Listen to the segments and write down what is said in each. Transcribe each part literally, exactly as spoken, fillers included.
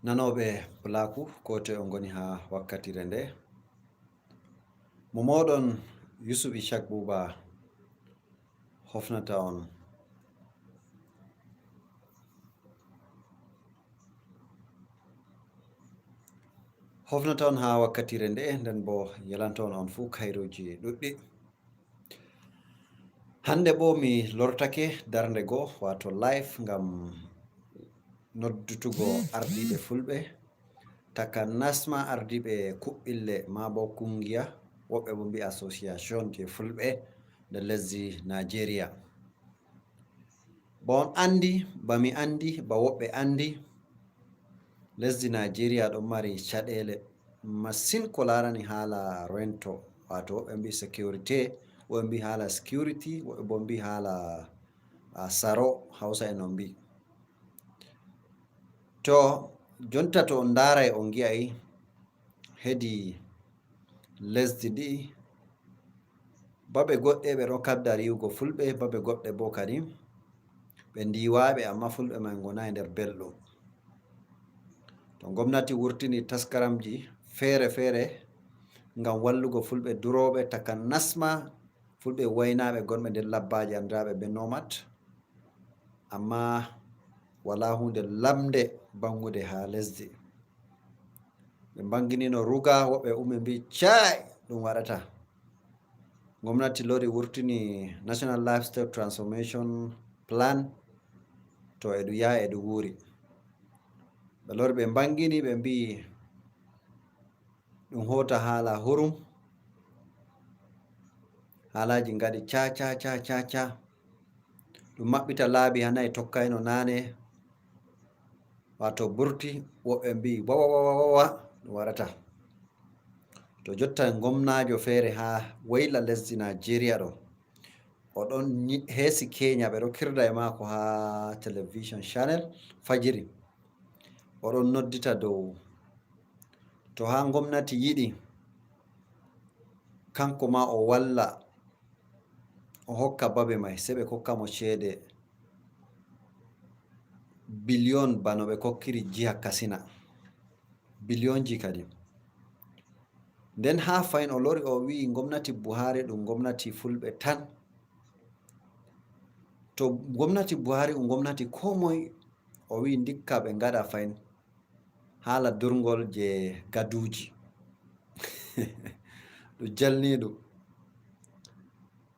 Nanooɓe Pulaaku, ko toye on ngoni haa wakkatire nde? Mo mooɗon Yusuf Ishak Buuba hofnata on. Hofnata on haa wakkatire nde, nden bo yelanta on on fuu kayruuji ɗuɗɗi. Hannde bo mi lortake darnde goo, waato live, ngam noddutugo ardiiɓe Fulɓe, takanasma ardiiɓe kuɓɓille maa bo kungiya, woɓɓe bo mbi'a association je Fulɓe nder lesdi Nigeria. Ba on anndi, ba mi anndi, ba woɓɓe anndi, lesdi Nigeria ɗon mari caɗeele masin ko laarani haala rento, waato woɓɓe mbi'i security, woɓɓe mbi'i haala security, woɓɓe bo mbi'i haala, a, saro, Hausa en on mbi'i. To jonta to on ndaaray on ngi'ay hedi lesdi ndi, babe goɗɗe ɓe ɗon kabda riiwugo Fulɓe, babe goɗɗe bo kadi ɓe ndiiwaaɓe, amma Fulɓe man ngonaay nder belɗum. To ngomnati wurtini taskaramji feere-feere ngam wallugo Fulɓe durooɓe, takanasma Fulɓe waynaaɓe gonɓe nder labbaaji anndiraaɓe be nomad, amma walaa huunde lamnde banngude haa lesdi. Ɓe mbannginino ruga, woɓɓe ummi mbi'i, "Caay, ɗum waɗataa." Ngomnati lori wurtini National Livestock Transformation Plan, to e ɗum yaha e ɗum wuuri. Ɓe lori ɓe mbannginii, ɓe mbi'i ɗum hoota haala hurum. Haalaaji ngaɗi ca, ca, ca, ca, ca. Ɗum maɓɓita laabi haa nayi tokkayno naane, waato burti, woɓɓe mbi'i, "Wa, wa, wa, wa, wa, wa, ɗum waɗataa." To jotta ngomnaajo feere haa woyla lesdi Nigeria ɗo, o ɗon nyi-, heesi Kenya, ɓe ɗo kirda e maako haa television channel fajiri. O ɗon noddita dow to haa ngomnati yiɗi kanko ma o walla, o hokka babe may, sey ɓe kokka mo ceede biliyon bano ɓe kokkiri jiha Katsina. Biliyonji kadi. Nden haa fahin o lori o wi'i ngomnati Buhari ɗum ngomnati Fulɓe tan. To ngomnati Buhari ɗum ngomnati koo moy, o wi'i ndikka ɓe ngaɗa fahin haala durngol je gaduuji. Ɗum jalniiɗum.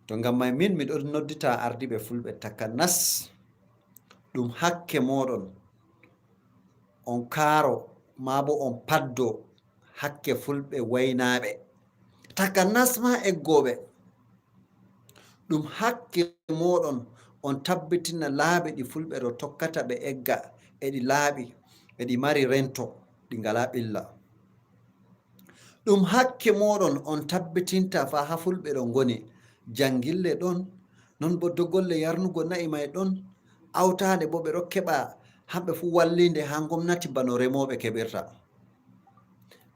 To ngam may min miɗo noddita ardiiɓe Fulɓe takanas, ɗum hakke mooɗon, on kaaro maa bo on paddo hakke Fulɓe waynaaɓe, takanas maa eggooɓe. Ɗum hakke mooɗon on tabbitina laabi ɗi Fulɓe ɗo tokkata ɓe egga, e ɗi laaɓi, e ɗi mari rento, ɗi ngalaa ɓilla. Ɗum hakke mooɗon on tabbitinta faa haa Fulɓe ɗo ngoni, janngille ɗon, non bo dogolle yarnugo na'i may ɗon, awtaade bo ɓe ɗo keɓa hamɓe fuu walliinde haa ngomnati bano remooɓe keɓirta.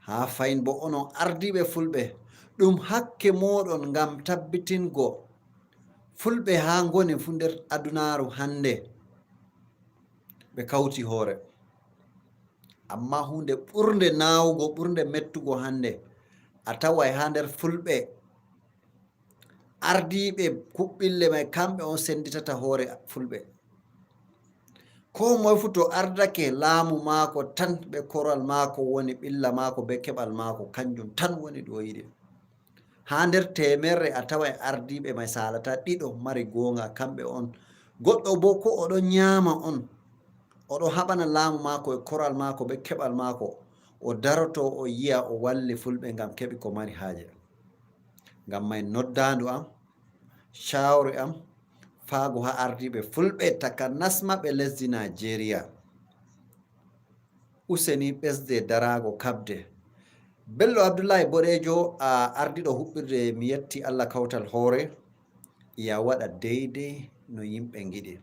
Haa fahin bo onon ardiiɓe Fulɓe, ɗum hakke mooɗon ngam tabbitingo Fulɓe haa ngoni fuu nder adunaaru hannde ɓe kawti hoore. Amma huunde ɓurnde naawugo, ɓurnde mettugo hannde, a taway haa nder Fulɓe, ardiiɓe kuɓɓille may, kamɓe on sennditata hoore Fulɓe. Koo moy fuu to ardake laamu maako tan, ɓe koral maako woni, ɓilla maako bee keɓal maako, kanjum tan woni ɗum o yiɗi. Haa nder teemerre a taway ardiiɓe may saalataa ɗiɗo mari gooŋga, kamɓe on. Goɗɗo boo ko o ɗon nyaama on, o ɗon haɓana laamu maako e koral maako bee keɓal maako, o daroto o yi'a o walli Fulɓe ngam keɓi ko mari haaje. Ngam may noddaandu am, caawri am, faago haa ardiiɓe Fulɓe takanas ma ɓe lesdi Naajeeriya. Useni ɓesde daraago kaɓde. Bello Abdullahi Boɗeejo, a ardiiɗo huɓɓirde Mi Yetti Allah Kawtal Hoore, ya waɗa deydey no yimɓe ngiɗi.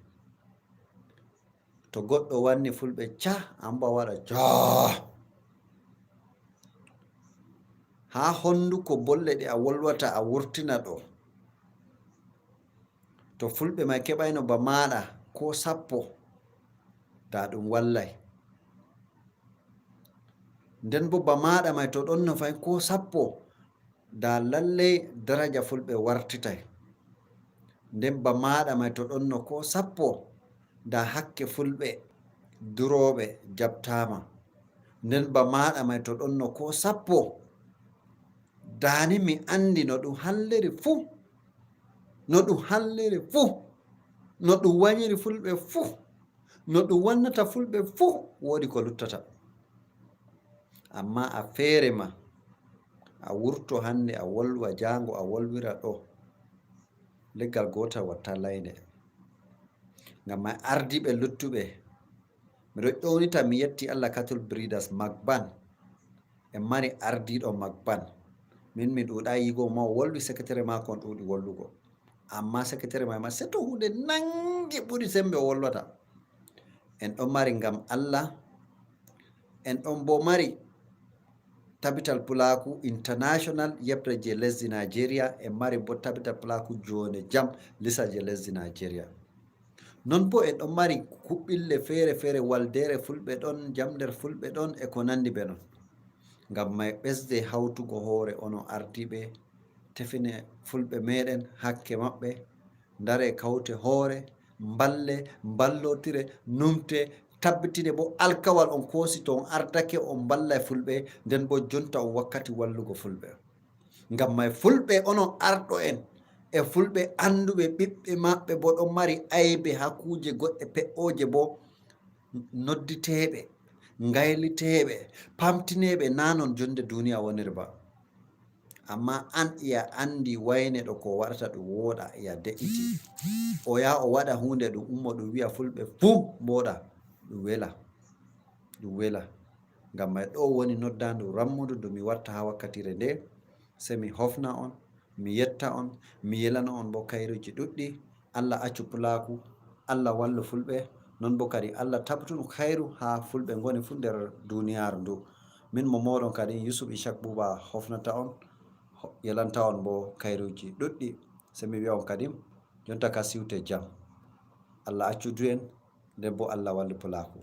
To goɗɗo wanni Fulɓe cah, an bo a waɗa cah. Haa honduko bolle ɗe a wolwata a wurtina ɗo. To Fulɓe may keɓayno ba maaɗa koo sappo, daa ɗum wallay. Nden bo ba maaɗa may to ɗonno fay ko sappo, da lalley daraja fulɓe wartitay. Nden ba maaɗa may to ɗonno ko sappo, da hakke fulɓe durooɓe jaɓtaama. Nden ba maaɗa may to ɗonno ko sappo, da ni mi anndi no ɗum halliri fuu, no ɗum halliri fuu, no ɗum wanyiri fulɓe fuu, no ɗum wannata fulɓe fuu, woodi ko luttata. Amma a feere ma, a wurto hannde, a wolwa jaango, a wolwira ɗo. Leggal gootal watta laynde. Ngam may ardiiɓe luttuɓe, miɗo ƴownita, mi yetti Allah, Cattle Breeders Magban. En mari ardiiɗo Magban. Min mi ɗuuɗaay yigo ma o wolwi, seketere maako on ɗuuɗi wollugo. Amma seketere may ma, se to huunde nangi ɓuri sembe o wolwata. En ɗon mari ngam Allah, en ɗon bo mari Tabital Pulaaku International yeɓre je lesdi Nigeria, en mari bo Tabital Pulaaku Joone Jam lisa je lesdi Nigeria. Non bo en ɗon mari kuɓɓille feere-feere, Waldeere Fulɓe ɗon, Jamnder Fulɓe ɗon, e ko nandi be non. Ngam may ɓesde hawtugo hoore onon ardiiɓe, tefine Fulɓe meɗen hakke maɓɓe, ndare kawte hoore, mballe, mballotire, numte, tabbitine bo alkawal on koosi to on ardake on mballay Fulɓe, nden bo jonta on wakkati wallugo Fulɓe. Ngam may Fulɓe onon arɗo en, e Fulɓe annduɓe ɓiɓɓe maɓɓe bo ɗon mari aybe haa kuuje goɗɗe pe'ooje bo nodditeeɓe, ngayliteeɓe, pamtineeɓe, naa non jonde duniya woniri ba. Amma an iya anndi wayne ɗo ko waɗata ɗum wooɗa, iya de'iti. O yaha o waɗa huunde ɗum ummo ɗum wi'a Fulɓe fuu mbooɗa, ɗum wela. Ɗum wela. Ngam may ɗo woni noddaandu rammundu ndu mi watta haa wakkatire nde, se mi hofna on, mi yetta on, mi yelana on bo kayruuji ɗuɗɗi. Allah accu pulaaku, Allah wallu Fulɓe, non bo kadi Allah tabitunu kayru haa Fulɓe ngoni fuu nder duniyaaru ndu. Min mo mooɗon kadi Yusuf Ishak Buba hofnata on, ho-, yelanta on bo kayruuji ɗuɗɗi. Se mi wi'a on kadi, jonta ka siwte jam. Allah accu du'en, nden bo Allah wallu pulaaku.